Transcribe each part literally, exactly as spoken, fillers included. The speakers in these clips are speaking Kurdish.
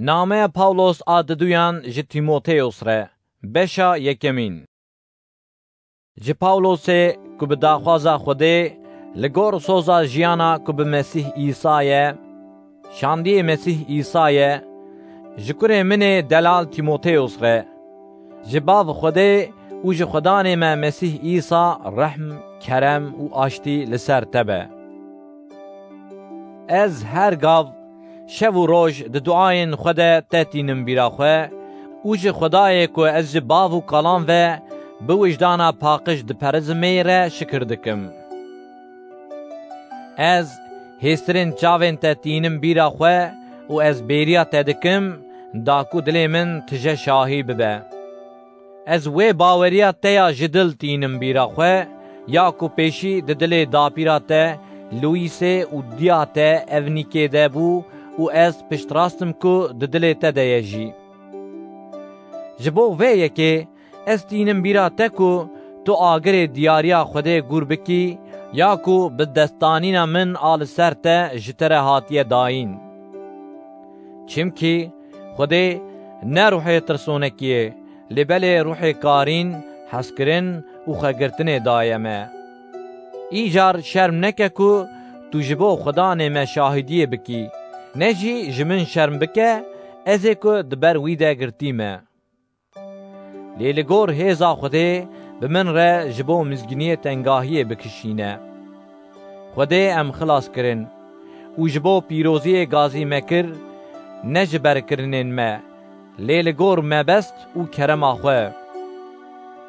Nameya Pawlos a diduyan ji Tîmoteyos re, beşa yekemîn. Ji Pawlosê ku bi daxwaza Xwedê li gor soza jiyana ku bi Mesîh Îsa ye, şandiyê Mesîh Îsa ye, ji kurê min ê delal Tîmoteyos re. Ji Bav Xwedê û ji Xwedanê me Mesîh Îsa rehm, kerem û aştî li ser te be. Ez her gav, şev û roj di duayên xwe de te tînim bîra xwe û ji Xwedayê ku ez ji bav û kalan ve bi wijdana paqij diperizimê re şikir dikim. Ez hêstirên çavên te tînim bîra xwe û ez bêriya te dikim, da ku dilê min tije şahî bibe. Ez wê baweriya te ya ji dil tînim bîra xwe, ya ku pêşî di dilê dapîra te, Luîsê û diya te Evnîkê de bû û ez piştrast im ku di dilê te de ye jî. Ji bo vê yekê ez tînim bîra te ku tu agirê diyariya Xwedê gûr bikî, ya ku bi destdanîna min a li ser te ji te re hatiye dayîn. Çimkî Xwedê ne ruhê tirsonekiyê, lê belê ruhê karîn, hezkirin û xwegirtinê daye me. Îcar şerm neke ku tu ji bo Xudanê me şahidiyê bikî, ne jî ji min şerm bike, ez ê ku di ber wî de girtî me. Lê li gor hêza Xwedê bi min re ji bo mizgîniyê tengahiyê bikişîne. Xwedê em xilas kirin û ji bo pîroziyê gazî me kir, ne ji ber kirinên me, lê li gor mebest û kerema xwe.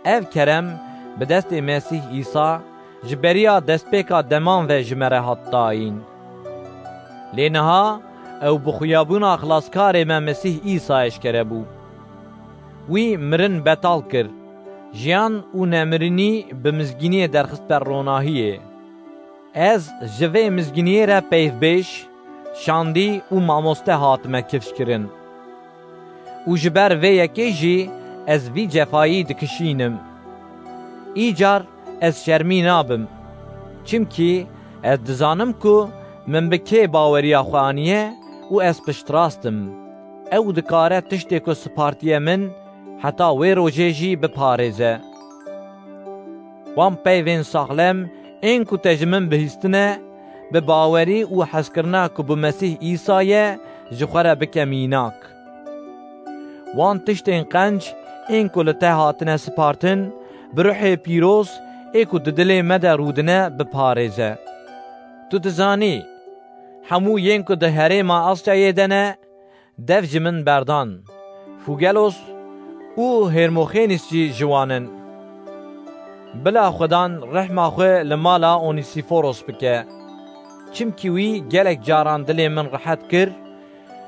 Ev kerem bi destê Mesîh Îsa ji beriya destpêka deman ve ji me re hat dayîn. Lê niha ew bi xuyabûna xilaskarê me Mesîh Îsa eşkere bû. Wî mirin betal kir, jiyan û nemirinî bi mizgîniyê derxist ber ronahiyê. Ez ji vê mizgîniyê re peyvbêj, şandî û mamoste hatime kifşkirin. Û ji ber vê yekê jî ez vî cefayî dikişînim. Îcar ez şermî nabim. Çimkî ez dizanim ku min bi kê baweriya xwe aniye û ez piştrast im. Ew dikare tiştê ku sipartiye min heta wê rojê jî biparêze. Wan peyvên saxlem ên ku te ji min bihîstine, bi bawerî û hezkirina ku bi Mesîh Îsa ye, ji xwe re bike mînak. Wan tiştên qenc ên ku li te hatine sipartin, bi ruhê pîroz ê ku di dilê me de rûdine, biparêze. Tu dizanî, hemû yên ku di herêma Asyayê de ne, dev ji min berdan. Fugelos û Hermoxênîs jî ji wan in. Bila Xudan rehma xwe li mala Onîsîforos bike. Çimkî wî gelek caran dilê min rehet kir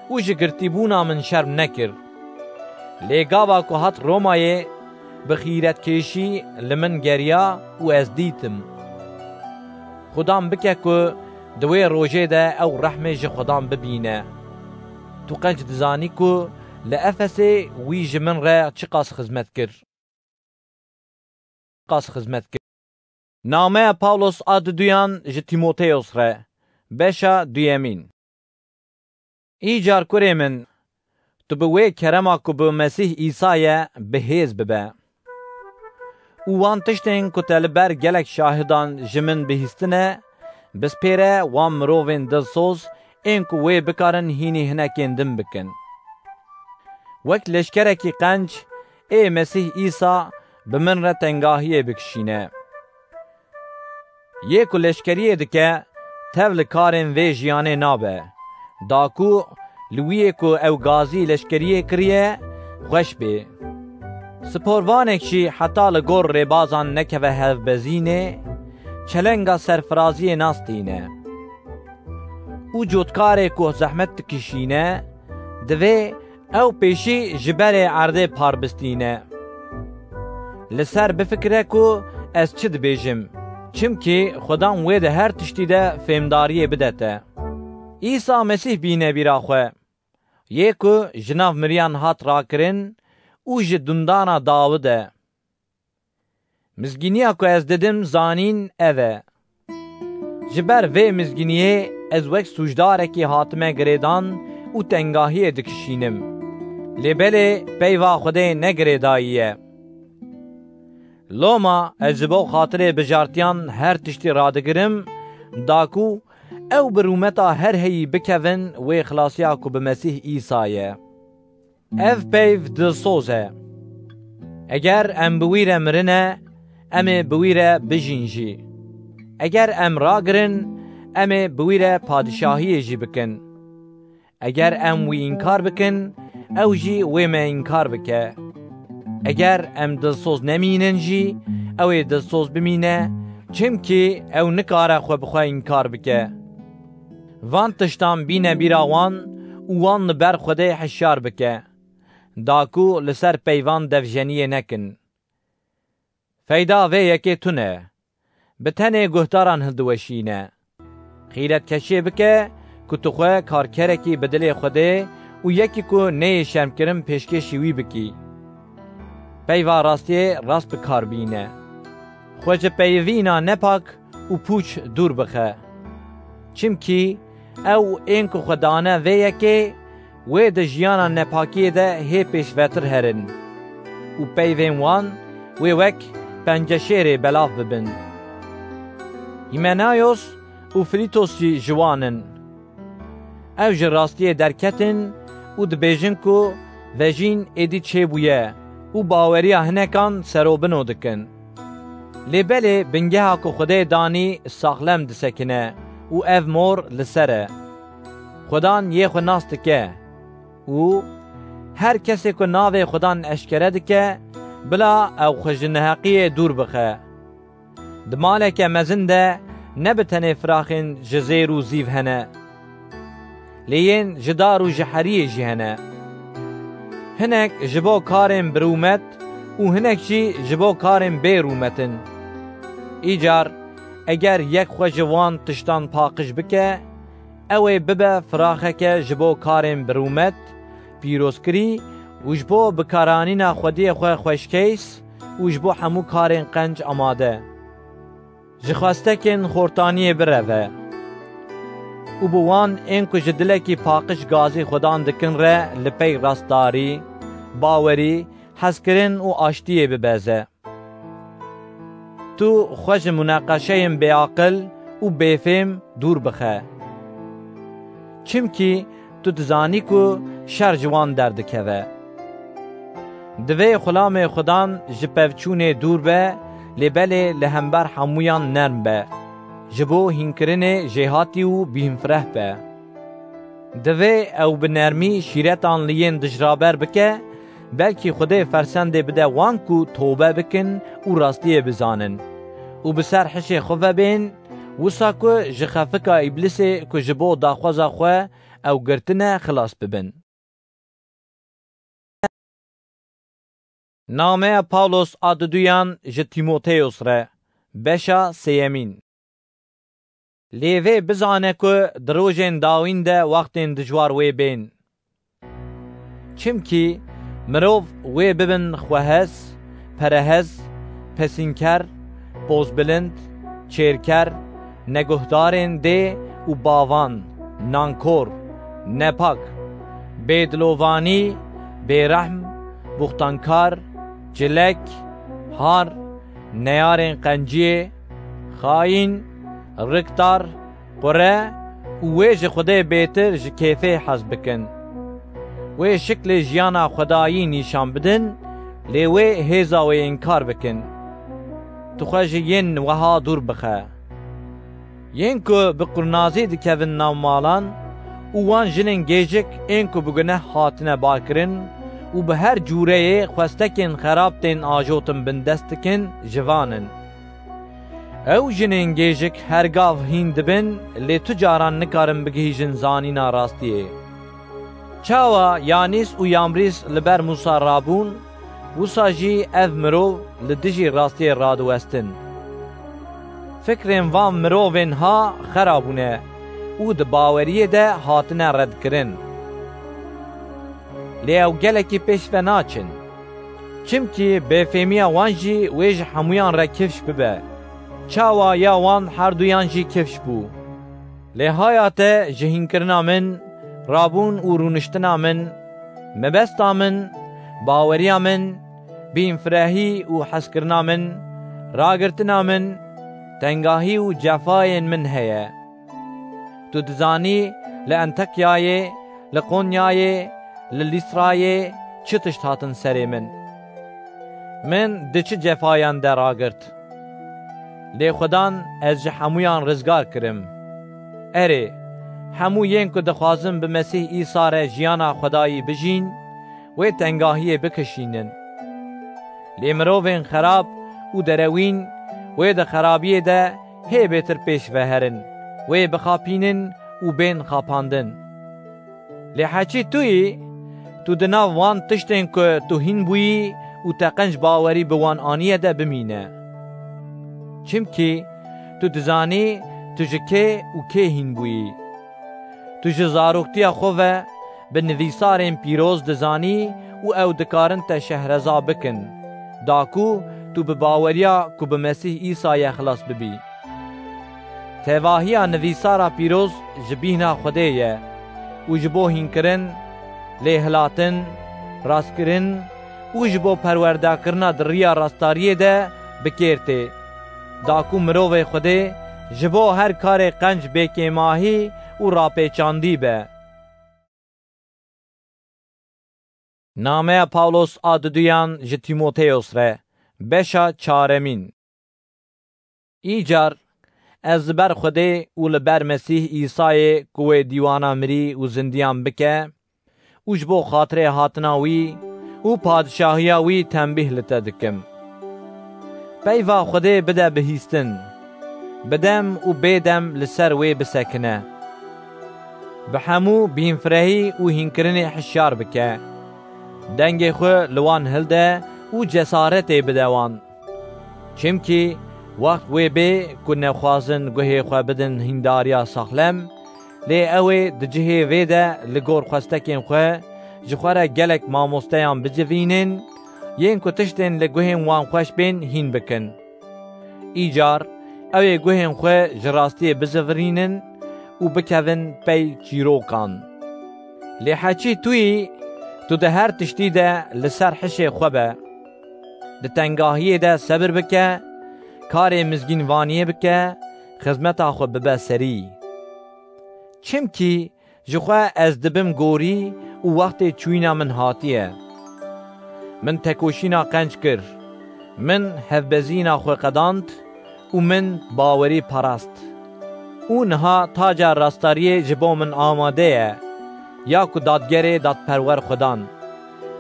û ji girtîbûna min şerm nekir. Lê gava ku hat Romayê, bi xîretkêşî li min geriya û ez dîtim. Xudan bike ku di wê rojê de ew rehmê ji Xudan bibîne. Tu qenc dizanî ku li Efesê wî ji min re çiqas xizmet kir. Qas xizmet kir. Nameya Pawlos a diduyan ji Tîmoteyos re, beşa duyemîn. Îcar kurê min, tu bi wê kerema ku bi Mesîh Îsa ye, bi hêz bibe. Û wan tiştên ku te li ber gelek şahidan ji min bihîstine, bispêre wan mirovên dilsoz ên ku wê bikarin hînî hinekên din bikin. Wek leşkerekî qenc ê Mesîh Îsa bi min re tengahiyê bikişîne. Yê ku leşkeriyê dike, tev li karên vê jiyanê nabe, da ku li wî yê ku ew gazî leşkeriyê kiriye, xweş bê. Sporvanek jî heta li gor rêbazan nekeve hevbezînê, çelenga serfiraziyê nastîne. Û cotkarê ku zehmet dikişîne, divê ew pêşî ji berê erdê par bistîne. Li ser bifikire ku ez çi dibêjim, çimkî Xudan wê di her tiştî de fêmdariyê bide te. Îsa Mesîh bîne bîra xwe, yê ku ji nav miriyan hat rakirin û ji dundana Dawid e. Mizgîniya ku ez didim zanîn ev e. Ji ber vê mizgîniyê ez wek sûcdarekî hatime girêdan û tengahiyê dikişînim. Lê belê peyva Xwedê ne girêdayî ye. Loma ez ji bo xatirê bijartiyan her tiştî radigirim, da ku ew bi rûmeta her heyî bikevin wê xilasiya ku bi Mesîh Îsa ye. Ev peyv dilsoz e. Eger em bi wî re mirine, em ê bi wî re bijîn jî. Eger em ragirin, em ê bi wî re padîşahiyê jî bikin. Eger em wî înkar bikin, ew jî wê me înkar bike. Eger em dilsoz nemînin jî, ew ê dilsoz bimîne, çimkî ew nikare xwe bi xwe înkar bike. Van tiştan bîne bîra wan û wan li ber Xwedê hişyar bike, da ku li ser peyvan devjeniyê nekin. Feyda vê yekê tune. Bi tenê guhdaran hildiweşîne. Xîretkeşiyê bike ku tu xwe karkerekî bi dilê Xwedê û yekî ku neyê şermkirin pêşkêşî wî bikî. Peyva rastiyê rast bi kar bîne. Xwe ji peyivîna nepak û pûç dûr bixe. Çimkî ew ên ku xwe dane vê yekê, wê di jiyana nepakiyê de hê pêşvetir herin û peyvên wan wê wek penceşêrê belav bibin. Hîmenayos û Filîtos jî ji wan in. Ew ji rastiyê derketin û dibêjin ku vejîn êdî çêbûye û baweriya hinekan serobino dikin. Lê belê bingeha ku Xwedê danî saxlem disekine û ev mor li ser e. Xudan yê xwe nas dike û her kesê ku navê Xudan eşkere dike, bila ew xwe ji neheqiyê dûr bixe. Di maleke mezin de ne bi tenê firaxên ji zêr û zîv hene, lê yên ji dar û ji heriyê jî hene. Hinek ji bo karên bi rûmet û hinek jî ji bo karên bê rûmet in. Îcar eger yek xwe ji wan tiştan paqij bike, ew ê bibe firaxeke ji bo karên bi rûmet, pîrozkirî û ji bo bikaranîna xwediyê xwe xweşkeys û ji bo hemû karên qenc amade. Ji xwestekên xortaniyê bireve û bi wan ên ku ji dilekî paqij gazî Xudan dikin re li pey rastdarî, bawerî, hezkirin û aştiyê bibeze. Tu xwe ji munaqeşeyên bêaqil û bêfêm dûr bixe. Çimkî tu dizanî ku şer ji wan derdikeve. Divê xulamê Xudan ji pevçûnê dûr be, lê belê li hember hemûyan nerm be, ji bo hînkirinê jêhatî û bîhmfireh be. Divê ew bi nermî şîretan li yên dijraber bike, belkî Xwedê fersendê bide wan ku tobe bikin û rastiyê bizanin û bi ser hişê xwe ve bên, wisa ku ji xefika Îblîsê ku ji bo daxwaza xwe ew girtine xilas bibin. Nameya Pawlos a duduyan ji Tîmoteyos re, beşa sêyemîn. Lê vê bizane ku di rojên dawîn de wextên dijwar wê bên. Çimkî mirov wê bibin xwehez, perehez, pesînker, pozbilind, çêrker, neguhdarên dê û bavan, nankor, nepak, bêdilovanî, bêrehm, buxtankar, cilek, har, neyarên qenciyê, xayîn, rikdar, qure û wê ji Xwedê bêtir ji kêfê hez bikin. Wê şiklê jiyana xwedayî nîşan bidin, lê wê hêza wê înkar bikin. Tu xwe ji yên wiha dûr bixe. Yên ku bi qurnazî dikevin nav malan û wan jinên gêjik ên ku bi guneh hatine barkirin û bi her cûreyê xwestekên xerab tên ajotin bindest dikin, ji van in. Ew jinên gêjik her gav hîn dibin, lê tu caran nikarin bigihîjin zanîna rastiyê. Çawa Yanîs û Yamrîs li ber Mûsa rabûn, wisa jî ev mirov li dijî rastiyê radiwestin. Fikrên van mirovên ha xera bûne û di baweriyê de hatine redkirin. Lê ew gelekî pêş ve naçin. Çimkî bêfêmiya wan jî wê ji hemûyan re kifş bibe. Çawa ya wan herduyan jî kifş bû. Lê haya te ji hînkirina min Rabûn û rûniştina min, mebesta min, baweriya min, bînfirehî û hezkirina min, ragirtina min, tengahî û cefayên min heye. Tu dizanî li Entekyayê, li Qonyayê, li Lîstrayê çi tişt hatin serê min. Min di çi cefayan de ragirt. Lê Xudan ez ji hemûyan rizgar kirim. Erê, hemû yên ku dixwazin bi Mesîh Îsa re jiyana Xwedayî bijîn, wê tengahiyê bikişînin. Lê mirovên xerab û derewîn wê di xerabiyê de hê bêtir pêş ve herin, wê bixapînin û bên xapandin. Lê heçî tu yî, tu di nav wan tiştên ku tu hîn bûyî û te qenc bawerî bi wan aniye de bimîne. Çimkî tu dizanî tu ji kê û kê hîn bûyî. Tu ji zaroktiya xwe ve bi nivîsarên pîroz dizanî û ew dikarin te şehreza bikin, da ku tu bi baweriya ku bi Mesîh Îsa ye xilas bibî. Tevahiya nivîsara pîroz ji bîhna Xwedê ye û ji bo hînkirin, lêhilatin, rastkirin û ji bo perwerdakirina di riya rastariyê de bi kêr tê, da ku mirovê Xwedê ji bo her karê qenc bêkêmahî û rapêçandî be. Nameya Pawlos a diduyan ji Tîmoteyos re, beşa çaremîn. Îcar, ez li ber Xwedê û li ber Mesîh Îsayê ku wê dîwana mirî û zindiyan bike û ji bo xatirê hatina wî û padişahiya wî tembîh li te dikim. Peyva Xwedê bide bihîstin, bi dem û bê dem li ser wê bisekine. Bi hemû bînfirehî û hînkirinê hişyar bike. Dengê xwe li wan hilde û cesaretê bide wan. Çimkî wext wê bê ku nexwazin guhê xwe bidin hîndariya saxlem, lê ew ê di cihê vê de li gor xwestekên xwe ji xwe re gelek mamosteyan bicivînin, yên ku tiştên li guhên wan xweş bên hîn bikin. Îcar ew ê guhên xwe ji rastiyê bizivirînin û bikevin pey çîrokan. Lê heçî tu yî, tu di her tiştî de li ser hişê xwe be. Di tengahiyê de sebir bike, karê mizgînvaniyê bike, xizmeta xwe bibe serî. Çimkî ji xwe ez dibim gorî û wextê çûyîna min hatiye. Min tekoşîna qenc kir. Min hevbezîna xwe qedand û min bawerî parast. Û niha taca rastariyê ji bo min amade ye, ya ku dadgerê dadperwer xwe dan.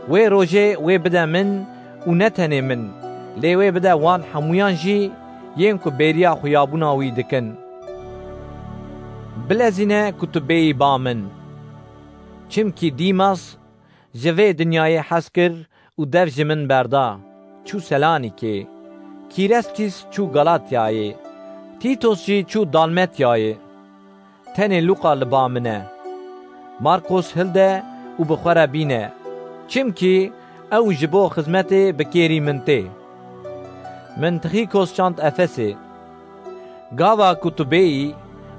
Wê rojê wê bide min û ne tenê min, lê wê bide wan hemûyan jî yên ku bêriya xuyabûna wî dikin. Bilezîne ku tu bêyî ba min. Çimkî Dîmas ji vê dinyayê hez kir û dev ji min berda, çû Selanîkê. Kîreskîs çû Galatyayê. Tîtos jî çû Dalmetyayê. Tenê Lûqa li ba min e. Markos hilde û bi xwe re bîne, çimkî ew ji bo xizmetê bi kêrî min tê. Min Tixîkos çand Efesê. Gava ku tu bêyî,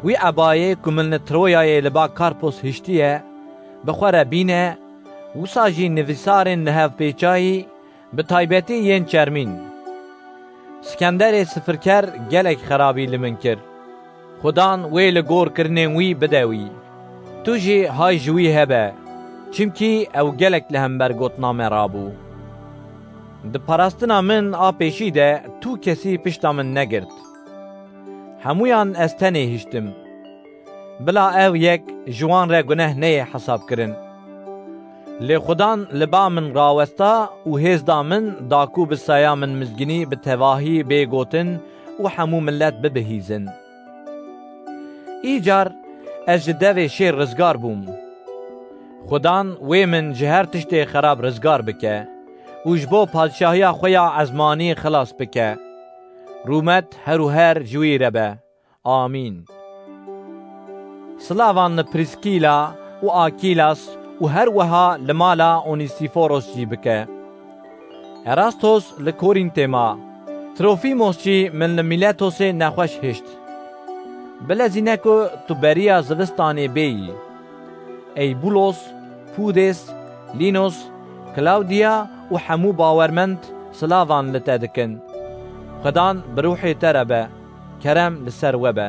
wî ebayê ku min li Troyayê li ba Karpos hiştiye, bi xwe re bîne, wisa jî nivîsarên li hevpêçayî, bi taybetî yên çermîn. Skenderê sifirker gelek xerabî li min kir. Xudan wê li gor kirinên wî bide wî. Tu jî hay ji wî hebe, çimkî ew gelek li hember gotina me rabû. Di parastina min a pêşî de tu kesî pişta min negirt. Hemûyan ez tenê hiştim. Bila ev yek ji wan re guneh neyê hesabkirin. Lê Xudan li ba min rawesta û hêz da min, da ku bi saya min mizginî bi tevahî bê gotin û hemû milet bibihîzin. Îcar ez ji devê şêr rizgar bûm. Xudan wê min ji her tiştê xerab rizgar bike û ji bo padşahiya xwe ya ezmanî xilas bike. Rûmet her û her ji wî re be. Amîn. Silavan li Prîskîla û Akîlas û her wiha li mala Onîsîforos jî bike. Erastos li Korîntê ma. Trofîmos jî min li Mîletosê nexweş hişt. Bilezîne ku tu beriya zivistanê bêyî. Eybulos, Pûdês, Lînos, Klawdiya û hemû bawermend silavan li te dikin. Xudan bi ruhê te re be. Kerem li ser we be.